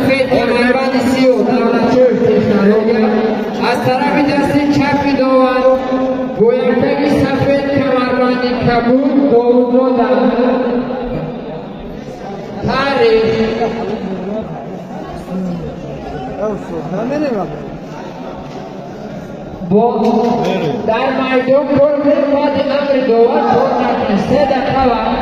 Сафед, камарбанди сиёҳ Давлатшоев технология, аз тарафи дасти чапи довар бо яктаги сафед, камарбанди кабуд Довудзода. Таърих бо дар майдон кор кунед, баъди амри довар кор накунед. 3 дақиқа вақт.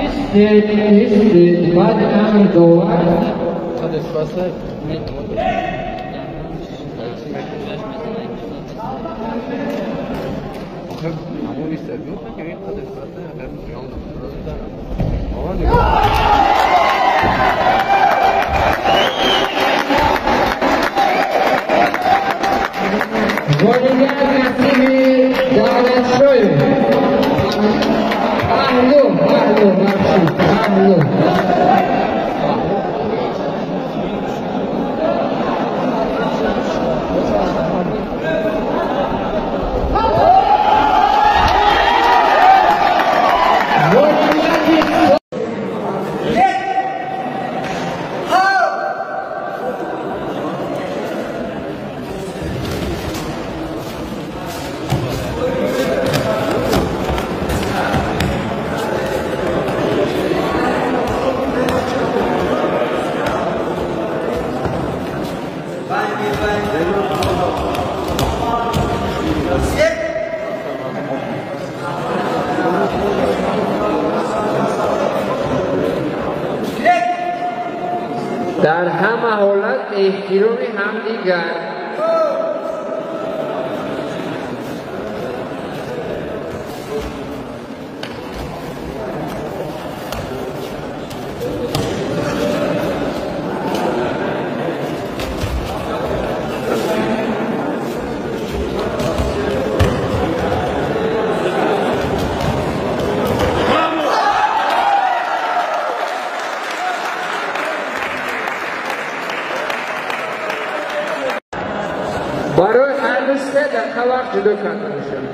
Истед, истед, баъди амри довар. همون 22 که این قدر قیام. Ғолибият насиби Давлатшоев. Паҳлу, паҳлу, бахшид, паҳлу. Ғолибияти дар ҳама ҳолат эҳтироми ҳамдигар. Барои ҳар ду 3 дақиқа вақт ҷудо карда мешавад.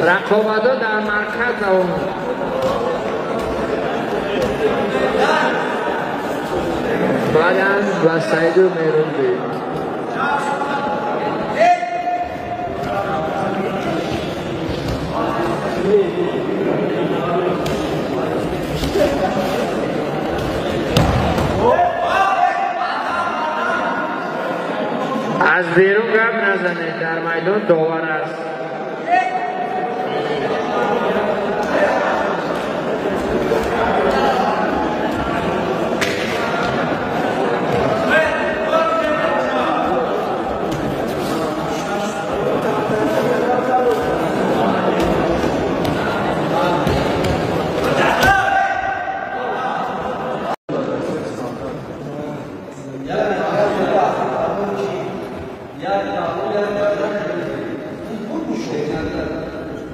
Рақобатҳо дар марказ давом. Баъдан ба Саиду Мерунбек. Аз берун гап назанед, дар майдон довар аст.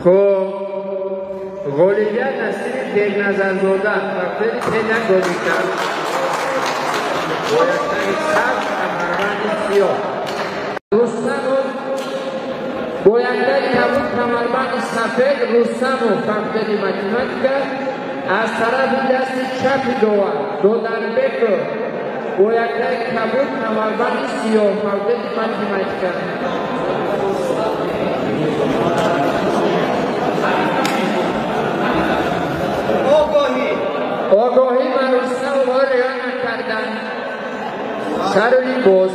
Хуб, ғолибият насиби Бегназарзода, факултети педагогика, бо яктаги сабз, камарбанди сиёҳ. Рустамов бо яктаги кабуд, камарбанди сафед. Рустамов, факултети математика, аз тарафи дасти чапи довар Додарбеков бо яктаги кабуд, камарбанди сиёҳ, факултети математика. Огоҳӣ ва Рустамовҳо риоя накардан, сару либос.